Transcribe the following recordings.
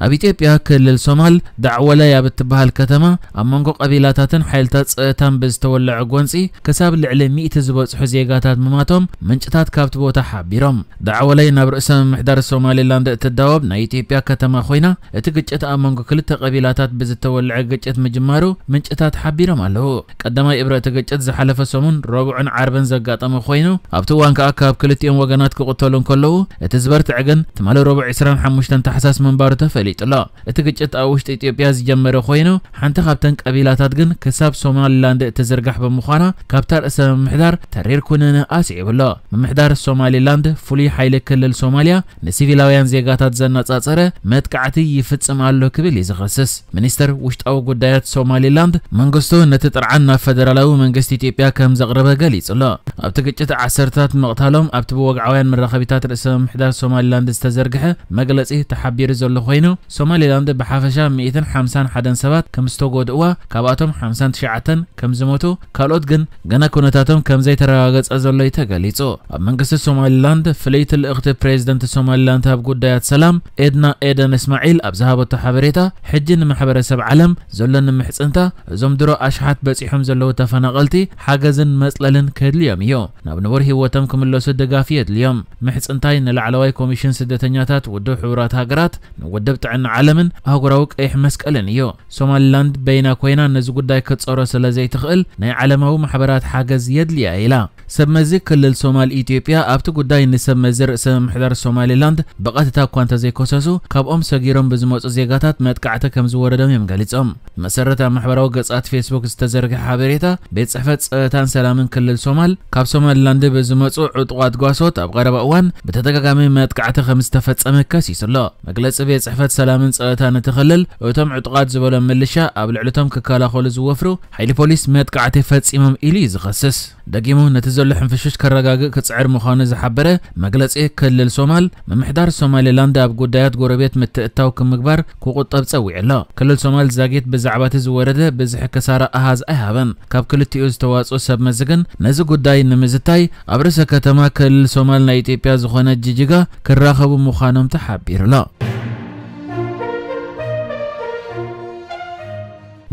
ኣብ ኢትዮጵያ ክልል ሶማል ዳዕወላይ ኣብ እትበሃል ከተማ ኣብ መንጎ ቀቢላታትን ሓይልታት ጸጥታን ብዝተወለዐ ጎንጺ ክሳብ ልዕሊ ሚእቲ ዝበጽሑ ዜጋታት ምማቶም ምንጭታት ካብቲ ቦታ ሓቢሮም። ዳዕወላይ ናብ ርእሰ ምምሕዳር ሶማሌላንድ እትዳወብ ናይ ኢትዮጵያ ከተማ ኮይና፣ እቲ ግጭት ኣብ መንጎ ክልተ ቀቢላታት ብዝተወለዐ ግጭት ምጅማሩ ምንጭታት ሓቢሮም ኣለዉ። ቀዳማይ እብረ እቲ ግጭት ዝሓለፈ ሰሙን ረቡዕን ዓርብን ዘጋጠመ ኮይኑ፣ ኣብቲ እዋን ከኣ ካብ ክልቲኦም ወገናት ክቕተሉ እንከለዉ፣ እቲ ዝበርትዐ ግን ትማሊ ረቡዕ ዕስራን ሓሙሽተን ታሕሳስ ምንባሩ ተፈሊጡ ኣሎ። እቲ ግጭት ኣብ ውሽጢ ኢትዮጵያ ዝጀመረ ኮይኑ፣ ሓንቲ ካብተን ቀቢላታት ግን ክሳብ ሶማሊላንድ እትዝርጋሕ ብምዃና፣ ካብታ ርእሰ ምምሕዳር ተሪር ኩነነ ኣስዒቡ ኣሎ። ምምሕዳር ሶማሊላንድ ፍሉይ ሓይሊ ክልል ሶማልያ ንሲቪላውያን ዜጋታት ዘነጻጸረ መጥቃዕቲ ይፍጽም ኣሎ ክብል እዩ ዝኸስስ። ሚኒስተር ውሽጣዊ ጉዳያት ሶማሊላንድ መንግስቱ ነቲ ጥርዓን ናብ ፈደራላዊ መንግስቲ ኢትዮጵያ ከም ዘቕረበ ገሊጹ ኣሎ። ኣብቲ ግጭት ዓሰርታት ምቕታሎም ኣብቲ ብወግዓውያን መራኸቢታት ርእሰ ምምሕዳር ሶማሊላንድ ዝተዘርግሐ መግለጺ ተሓቢሩ ዘሎ ኮይኑ፣ ሶማሊላንድ ብሓፈሻ ሚእትን ሓምሳን ሓደን ሰባት ከም ዝተጎድእዋ፣ ካብኣቶም ሓምሳን ትሽዓተን ከም ዝሞቱ፣ ካልኦት ግን ገና ኩነታቶም ከም ዘይተረጋገጸ ዘሎ እዩ ተገሊጹ። ኣብ መንግስቲ ሶማሊላንድ ፍልይቲ ልእኽቲ ፕሬዚደንት ሶማሊላንድ ኣብ ጉዳያት ሰላም ኤድና ኤደን እስማዒል ኣብ ዝሃበቶ ሓበሬታ፣ ሕጂ ንማሕበረሰብ ዓለም ዘሎኒ ምሕጽንታ፣ እዞም ድሮ ኣሽሓት በጺሖም ዘለዉ ተፈናቐልቲ ሓገዝን መጽለልን ከድልዮም እዩ። ናብ ንቡር ህይወቶም ክምለሱ ድጋፍ የድልዮም። ምሕጽንታይ ንላዕለዋይ ኮሚሽን ስደተኛታት ውድብ ሕቡራት ሃገራት፣ ንውድብ ጥዕና ዓለምን ኣህጉራዊ ቀይሕ መስቀልን እዩ። ሶማሊላንድ በይና ኮይና ነዚ ጉዳይ ክትጸሮ ስለ ዘይትኽእል፣ ናይ ዓለማዊ ማሕበራት ሓገዝ የድልያ ኢላ። ሰብ መዚ ክልል ሶማል ኢትዮጵያ ኣብቲ ጉዳይ ንሰብ መዚ ርእሰ ምምሕዳር ሶማሊላንድ ብቐጥታ እኳ እንተዘይከሰሱ፣ ካብኦም ሰጊሮም ብዝመጹ ዜጋታት መጥቃዕቲ ከም ዝወረዶም እዮም ገሊጾም። መሰረት ኣብ ማሕበራዊ ገጻት ፌስቡክ ዝተዘርግሐ ሓበሬታ፣ ቤት ጽሕፈት ጸጥታን ሰላምን ክልል ሶማል ካብ ሶማሊላንድ ብዝመጹ ዕጡቓት ጓሶት ኣብ ቀረባ እዋን ብተደጋጋሚ መጥቃዕቲ ከም ዝተፈጸመ ከሲሱ ኣሎ። መግለጺ ቤት ጽሕፈት ሰላምን ጸጥታን እቲ ክልል፣ እቶም ዕጡቓት ዝበሎም ምልሻ ኣብ ልዕሊቶም ክከላኸሉ ዝወፍሩ ሓይሊ ፖሊስ መጥቃዕቲ ፈጺሞም ኢሉ እዩ ዝኸስስ። ደጊሙ ነቲ ዘሎ ሕንፍሽፍሽ ከረጋግእ ክጽዕር ምዃኑ ዝሓበረ መግለጺ ክልል ሶማል፣ ምምሕዳር ሶማሊላንድ ኣብ ጉዳያት ጎረቤት ምትእትታው ክምግባር ክቑጠብ ጸዊዑ ኣሎ። ክልል ሶማል ዛጊት ብዛዕባ እቲ ዝወረደ ብዝሒ ክሳራ ኣሃዝ ኣይሃበን። ካብ ክልቲኡ ዝተዋጽኡ ሰብ መዚ ግን ነዚ ጉዳይ ንምዝታይ ኣብ ርእሰ ከተማ ክልል ሶማል ናይ ኢትዮጵያ ዝኾነ ጅጅጋ ክራኸቡ ምዃኖም ተሓቢሩ ኣሎ።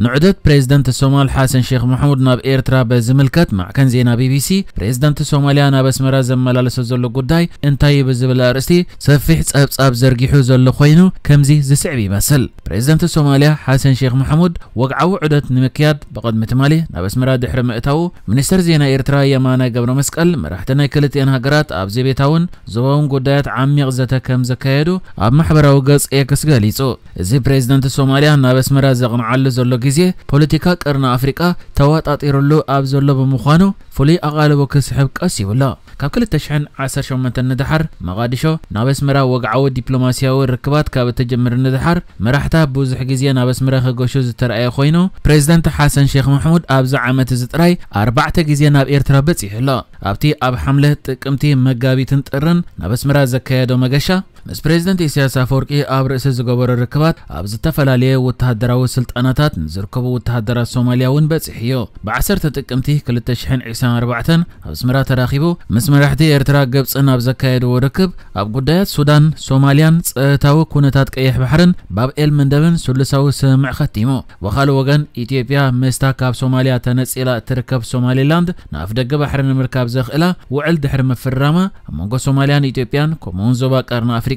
ንዑደት ፕሬዝደንት ሶማል ሓሰን ሼክ መሕሙድ ናብ ኤርትራ በዝምልከት፣ ማዕከን ዜና ቢቢሲ፣ ፕሬዝደንት ሶማልያ ናብ ኣስመራ ዘመላለሶ ዘሎ ጉዳይ እንታይ እዩ ብዝብል ኣርእስቲ ሰፊሕ ጸብጻብ ዘርጊሑ ዘሎ ኮይኑ፣ ከምዚ ዝስዕብ ይመስል። ፕሬዝደንት ሶማልያ ሓሰን ሼክ መሕሙድ ወግዓዊ ዑደት ንምክያድ ብቕድሚ ትማሊ ናብ ኣስመራ ድሕሪ ምእታዉ፣ ሚኒስተር ዜና ኤርትራ የማነ ገብረ መስቀል፣ መራሕቲ ናይ ክልቲኤን ሃገራት ኣብ ዘቤታውን ዞባውን ጉዳያት ዓሚቕ ዘተ ከም ዘካየዱ ኣብ ማሕበራዊ ገጽ ኤክስ ገሊጹ። እዚ ፕሬዝደንት ሶማልያ ናብ ኣስመራ ዘቕንዓሉ ዘሎ ግዜ፣ ፖለቲካ ቀርኒ ኣፍሪቃ ተዋጣጢሩሉ ኣብ ዘሎ ብምዃኑ፣ ፍሉይ ኣቓልቦ ክስሕብ ቀሲቡ ኣሎ። ካብ ክልተ ሽሕን ዓሰርተ ሸሞንተን ንደሓር፣ መቓዲሾ ናብ ኣስመራ ወግዓዊ ዲፕሎማስያዊ ርክባት ካብ እትጅምር ንደሓር፣ መራሕታ ብዙሕ ግዜ ናብ ኣስመራ ክገሹ ዝተረኣየ ኮይኑ፣ ፕሬዝደንት ሓሰን ሼክ መሕሙድ ኣብዚ ዓመት እዚ ጥራይ ኣርባዕተ ግዜ ናብ ኤርትራ በጺሑ ኣሎ። ኣብቲ ኣብ ሓምለ፣ ጥቅምቲ፣ መጋቢትን ጥርን ናብ ኣስመራ ዘካየዶ መገሻ፣ ምስ ፕሬዝደንት ኢሳያስ ኣፈወርቂ ኣብ ርእሲ ዝገበሮ ርክባት፣ ኣብ ዝተፈላለየ ወተሃደራዊ ስልጠናታት ንዝርከቡ ወተሃደራት ሶማልያ እውን በጺሑ እዩ። ብዓሰርተ ጥቅምቲ ክልተ ሽሕን ዕስራን ኣርባዕተን ኣብ ኣስመራ ተራኺቡ፣ ምስ መራሕቲ ኤርትራ፣ ግብጽን ኣብ ዘካየድዎ ርክብ፣ ኣብ ጉዳያት ሱዳን፣ ሶማልያን ጸጥታዊ ኩነታት ቀይሕ ባሕርን ባብ ኤል መንደብን ስሉሳዊ ስምምዕ ኸቲሙ። ብኻልእ ወገን፣ ኢትዮጵያ ምስታ ካብ ሶማልያ ተነጺላ እትርከብ ሶማሊላንድ ንኣፍደገ ባሕሪ ንምርካብ ዘኽእላ ውዕል ድሕሪ ምፍርራማ፣ ኣብ መንጎ ሶማልያን ኢትዮጵያን፣ ከምኡውን ዞባ ቀርኒ ኣፍሪቃ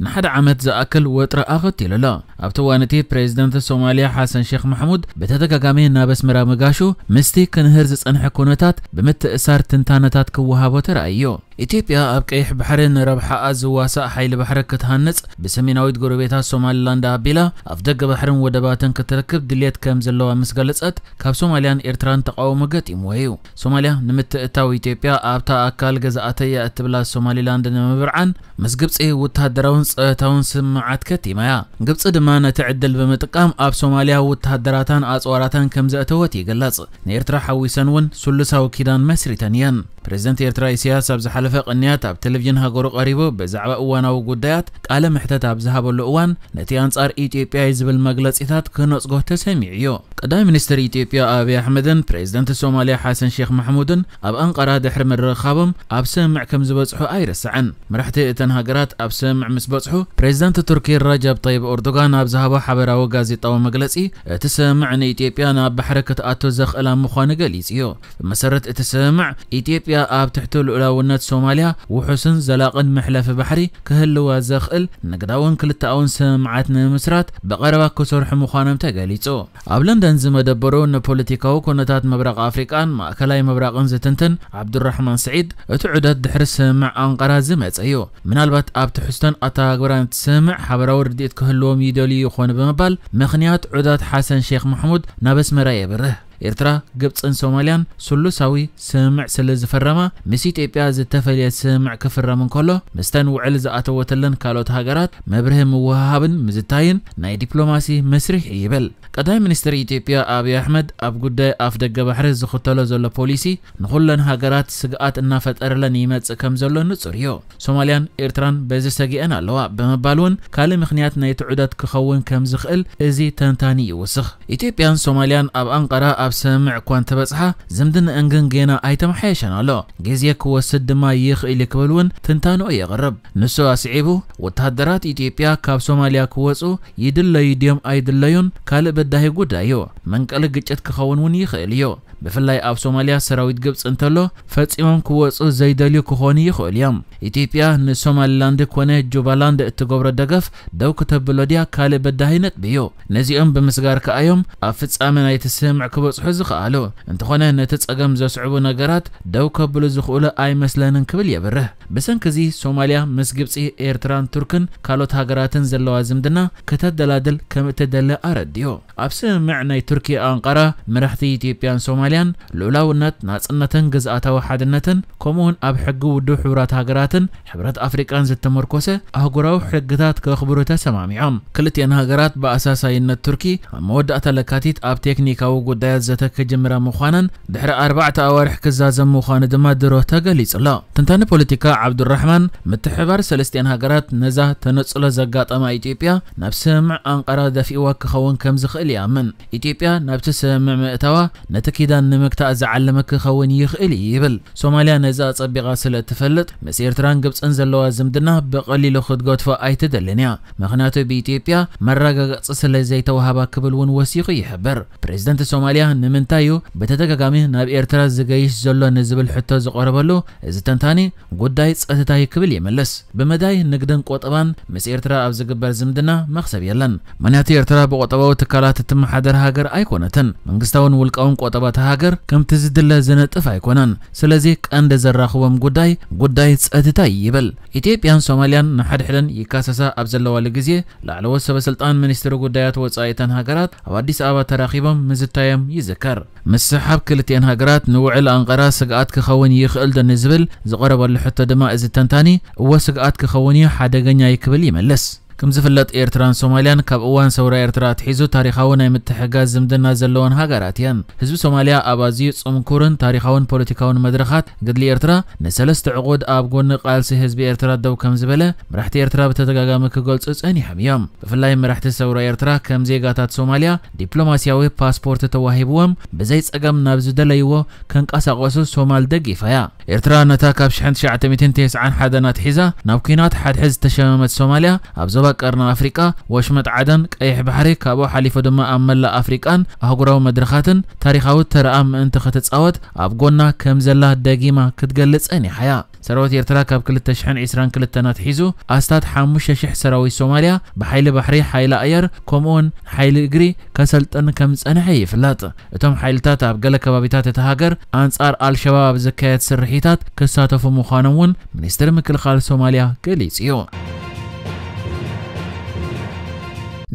ንሓደ ዓመት ዝኣክል ወጥሪ ኣኸቲሉ ኣሎ። ኣብቲ እዋን እቲ፣ ፕሬዝደንት ሶማልያ ሓሰን ሼክ ማሕሙድ ብተደጋጋሚ ናብ ኣስመራ ምጋሹ፣ ምስቲ ክንህር ዝጸንሐ ኩነታት ብምትእሳር ትንታነታት ክወሃቦ ተራእዩ። ኢትዮጵያ ኣብ ቀይሕ ባሕሪ ንረብሓኣ ዝዋሳእ ሓይሊ ባሕሪ ክትሃንጽ፣ ብሰሜናዊት ጎረቤታ ሶማሊላንድ ኣቢላ ኣፍደገ ባሕርን ወደባትን ክትረክብ ድልየት ከም ዘለዋ ምስ ገለጸት፣ ካብ ሶማልያን ኤርትራን ተቓውሞ ገጢምዎ እዩ። ሶማልያ ንምትእታው ኢትዮጵያ ኣብታ ኣካል ገዛእተያ እትብላ ሶማሊላንድ ንምብርዓን፣ ምስ ግብጺ ወተሃደራውን ጸጥታውን ስምምዓት ከቲማ እያ። ግብጺ ድማ ነቲ ዕድል ብምጥቃም ኣብ ሶማልያ ወተሃደራታን ኣጽዋራታን ከም ዘእተወት ይግለጽ። ንኤርትራ ሓዊሰን እውን ስሉሳዊ ኪዳን መስሪተን እየን። ፕሬዝደንት ኤርትራ ኢሳያስ ኣብ ዝሓለፈ ቅንያት ኣብ ቴሌቪዥን ሃገሩ ቀሪቡ ብዛዕባ እዋናዊ ጉዳያት ቃለ መሕተት ኣብ ዝሃበሉ እዋን፣ ነቲ ኣንጻር ኢትዮጵያ እዩ ዝብል መግለጺታት ክነጽጎ ተሰሚዑ እዩ። ቀዳማይ ሚኒስትር ኢትዮጵያ ኣብይ ኣሕመድን ፕሬዝደንት ሶማልያ ሓሰን ሼክ ማሕሙድን ኣብ ኣንቃራ ድሕሪ ምርኻቦም ኣብ ስምምዕ ከም ዝበጽሑ ኣይርሳዕን። መራሕቲ እተን ሃገራት ኣብ ስምምዕ ምስ በጽሑ፣ ፕሬዝደንት ቱርኪ ረጃብ ጠይብ ኤርዶጋን ኣብ ዝሃቦ ሓበራዊ ጋዜጣዊ መግለጺ፣ እቲ ስምምዕ ንኢትዮጵያ ናብ ባሕሪ ክትኣቱ ዘኽእላ ምዃኑ ገሊጹ እዩ። ብመሰረት እቲ ስምምዕ፣ ኢትዮጵያ ኣብ ትሕቲ ልኡላውነት ሶማልያ ውሑስን ዘላቕን መሕለፊ ባሕሪ ክህልዋ ዘኽእል ንግዳውን ክልተኣውን ስምምዓት ንምስራት ብቐረባ ክሰርሑ ምዃኖም ተገሊጹ። ኣብ ለንደን ዝመደበሩ ንፖለቲካዊ ኩነታት ምብራቕ ኣፍሪቃን ማእከላይ ምብራቕን ዝትንትን ዓብዱራሕማን ስዒድ፣ እቲ ዑደት ድሕሪ ስምምዕ ኣንቃራ ዝመጸ እዩ። ምናልባት ኣብ ትሕዝቶን ኣተግባራን እቲ ስምምዕ ሓበራዊ ርድኢት ክህልዎም ይደልዩ ይኾኑ ብምባል ምኽንያት ዑደት ሓሰን ሼክ ማሕሙድ ናብ ኣስመራ የብርህ። ኤርትራ፣ ግብጽን ሶማልያን ስሉሳዊ ስምምዕ ስለ ዝፈረማ፣ ምስ ኢትዮጵያ ዝተፈልየ ስምምዕ ክፍረም እንከሎ፣ ምስተን ውዕል ዝኣተወትለን ካልኦት ሃገራት መብርሂ ምውህሃብን ምዝታይን ናይ ዲፕሎማሲ መስርሕ እዩ ይብል። ቀዳማይ ሚኒስትር ኢትዮጵያ ኣብይ ኣሕመድ ኣብ ጉዳይ ኣፍ ደገ ባሕሪ ዝኽተሎ ዘሎ ፖሊሲ ንኹለን ሃገራት ስግኣት እናፈጠረለን ይመጽእ ከም ዘሎ ንጹር እዩ። ሶማልያን ኤርትራን በዚ ሰጊአን ኣለዋ ብምባል እውን ካልእ ምኽንያት ናይቲ ዑደት ክኸውን ከም ዝኽእል እዚ ተንታኒ ይውስኽ። ኢትዮጵያን ሶማልያን ኣብ ኣንቃራ ኣብ ስምምዕ እኳ እንተበጽሓ፣ ዝምድንአን ግን ጌና ኣይተመሓየሸን ኣሎ። ግዜ ክወስድ ድማ ይኽእል እዩ ክብል እውን ትንታንኡ የቕርብ። ንሱ ኣስዒቡ፣ ወተሃደራት ኢትዮጵያ ካብ ሶማልያ ክወጹ ይድለዩ ድዮም ኣይድለዩን ካልእ በዳሂ ጉዳይ እዩ። መንቀሊ ግጭት ክኸውን እውን ይኽእል እዩ። ብፍላይ ኣብ ሶማልያ ሰራዊት ግብጽ እንተሎ፣ ፈጺሞም ክወጹ ዘይደልዩ ክኾኑ ይኽእሉ እዮም። ኢትዮጵያ ንሶማሊላንድ ኮነ ጁባላንድ እትገብሮ ደገፍ ደው ክተብሎ ድያ ካልእ በዳሂ ነጥቢ እዩ። ነዚኦም ብምስጋር ከኣ እዮም ኣብ ፍጻመ ናይቲ ስምምዕ ክበጽሑ ዝኸኣሉ። እንተኾነ ነቲ ጸገም ዘስዕቡ ነገራት ደው ከብሉ ዝኽእሉ ኣይመስለንን ክብል የብርህ። ብሰንኪ እዚ ሶማልያ ምስ ግብጺ፣ ኤርትራን ቱርክን ካልኦት ሃገራትን ዘለዋ ዝምድና ከተደላድል ከም እትደሊ ኣረዲኡ። ኣብ ስምምዕ ናይ ቱርኪ ኣንቃራ፣ መራሕቲ ኢትዮጵያን ሶማልያን ልኡላውነት፣ ናጽነትን ግዝኣታዊ ሓድነትን፣ ከምኡውን ኣብ ሕጊ ውድብ ሕቡራት ሃገራትን ሕብረት ኣፍሪቃን ዝተመርኮሰ ኣህጉራዊ ሕግታት ከኽብሩ ተሰማሚዖም። ክልቲአን ሃገራት ብኣሳሳይነት ቱርኪ ኣብ መወዳእታ ለካቲት ኣብ ቴክኒካዊ ጉዳያት ዘተ ክጅምራ ምዃነን ድሕሪ ኣርባዕተ ኣዋርሕ ክዛዘም ምዃኑ ድማ ድሮ ተገሊጹ ኣሎ። ተንታኒ ፖለቲካ ዓብዱራሕማን፣ ምትሕባር ሰለስቲአን ሃገራት ነዛ ተነጽሎ ዘጋጠማ ኢትዮጵያ ናብ ስምምዕ ኣንቃራ ደፊእዋ ክኸውን ከም ዝኽእል ይኣምን። ኢትዮጵያ ናብቲ ስምምዕ ምእታዋ ነቲ ኪዳን ንምግታእ ዝዓለመ ክኸውን ይኽእል እዩ ይብል። ሶማልያ ነዚ ኣጸቢቓ ስለ እትፈልጥ፣ ምስ ኤርትራን ግብጽን ዘለዋ ዝምድና ብቐሊሉ ክትገድፎ ኣይትደልን እያ። ምኽንያቱ ብኢትዮጵያ መረጋገጺ ስለ ዘይተዋህባ ክብል እውን ወሲኹ ይሕብር። ፕሬዝደንት ሶማልያ ንምንታይ እዩ ብተደጋጋሚ ናብ ኤርትራ ዝገይሽ ዘሎ ንዝብል ሕቶ ዝቐረበሉ እዚ ተንታኒ፣ ጉዳይ ጸጥታ እዩ ክብል ይምልስ። ብመዳይ ንግድን ቆጠባን ምስ ኤርትራ ኣብ ዝግበር ዝምድና መኽሰብ የለን። ምኽንያቱ ኤርትራ ብቆጠባዊ ትካላት እትመሓደር ሃገር ኣይኮነትን። መንግስታውን ውልቃውን ቆጠባ እታ ሃገር ከምቲ ዝድለ ዝነጥፍ ኣይኮነን። ስለዚ ቀንዲ ዘራኽቦም ጉዳይ፣ ጉዳይ ጸጥታ እዩ ይብል። ኢትዮጵያን ሶማልያን ንሓድሕደን ይካሰሳ ኣብ ዘለዋሉ ግዜ፣ ላዕለዎት ሰበ ስልጣን ሚኒስትሪ ጉዳያት ወጻኢ እተን ሃገራት ኣብ ኣዲስ ኣበባ ተራኺቦም ምዝታዮም ይዝከር። ምስሕሓብ ክልቲአን ሃገራት ንውዕል ኣንቃራ ስግኣት ክኸውን ይኽእል ዶ ንዝብል ዝቐረበሉ ሕቶ ድማ እዚ ተንታኒ፣ እወ ስግኣት ክኸውን እዩ፣ ሓደገኛ እዩ ክብል ይመልስ። ከም ዝፍለጥ ኤርትራን ሶማልያን ካብ እዋን ሰውራ ኤርትራ ኣትሒዙ ታሪኻዊ ናይ ምትሕግጋዝ ዝምድና ዘለወን ሃገራት እየን። ህዝቢ ሶማልያ ኣብ ኣዝዩ ጽንኩርን ታሪኻውን ፖለቲካውን መድረኻት ገድሊ ኤርትራ ንሰለስተ ዕቑድ ኣብ ጎኒ ቃልሲ ህዝቢ ኤርትራ ደው ከም ዝበለ መራሕቲ ኤርትራ ብተደጋጋሚ ክገልጹ ጸኒሖም እዮም። ብፍላይ መራሕቲ ሰውራ ኤርትራ ከም ዜጋታት ሶማልያ ዲፕሎማስያዊ ፓስፖርት ተዋሂብዎም ብዘይ ጸገም ናብ ዝደለይዎ ከንቀሳቐሱ ሶማል ደጊፋያ። ኤርትራ ነታ ካብ ሽሕን ትሽዓተ ሚእትን ተስዓን ሓደን ኣትሒዛ ናብ ኲናት ሓድሕድ ዝተሸመመት ሶማልያ፣ ኣብ ዞባ ቀርኒ ኣፍሪቃ፣ ወሽመጥ ዓደን፣ ቀይሕ ባሕሪ፣ ካብኡ ሓሊፉ ድማ ኣብ መላእ ኣፍሪቃን ኣህጉራዊ መድረኻትን ታሪኻዊ ተረኣ ምእንቲ ክትጻወት ኣብ ጎና ከም ዘላ ደጊማ ክትገልጽ ጸኒሓ እያ። ሰራዊት ኤርትራ ካብ ክልተ ሽሕን ዕስራን ክልተን ኣትሒዙ ኣስታት ሓሙሽተ ሽሕ ሰራዊት ሶማልያ ብሓይሊ ባሕሪ፣ ሓይሊ ኣየር፣ ከምኡውን ሓይሊ እግሪ ከሰልጥን ከም ዝጸንሐ ይፍለጥ። እቶም ሓይልታት ኣብ ገለ ከባቢታት እታ ሃገር ኣንጻር ኣልሸባብ ኣብ ዝካየድ ስርሒታት ክሳተፉ ምዃኖም እውን ሚኒስትሪ ምክልኻል ሶማልያ ገሊጹ እዩ።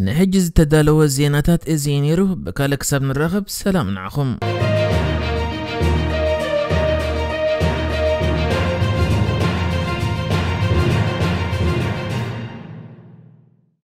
ንሕጂ ዝተዳለወ ዜናታት እዚ እዩ ነይሩ። ብካልእ ክሳብ ንራኸብ ሰላም ንዓኹም።